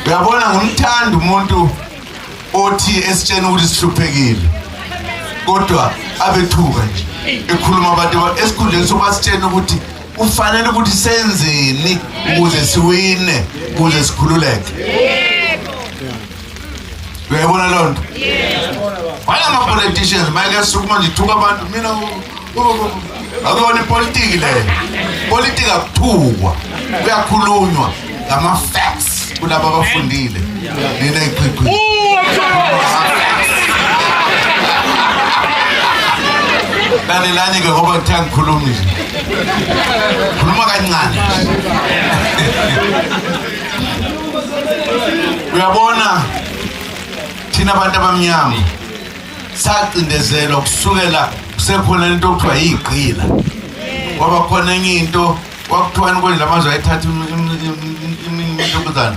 Uyabona, ngimthanda umuntu othi esitshena ukuthi sihluphekile, kodwa abethuka nje ekhuluma abantu esikhundleni sokuba sitshena ukuthi kufanele ukuthi senzeni ukuze siwine, ukuze sikhululeke. Uyayibona leyo nto? Why ama-politicians mayeke sukuma nje thuka abantu? Mina akuyona ipolitiki leyo. Politiki akuthukwa, kuyakhulunywa ngama-facts kulabo abafundile. Nina iqhiqhi. Lalelani-ke, ngoba ngithe angikhulumi nje, khuluma kancane. Uyabona, thina abantu abamnyama sacindezelwa kusukela kusekhona into okuthiwa yigqila. Kwaba khona enye into, kwakuthiwani konje, lamazwe ayethatha intokuzana.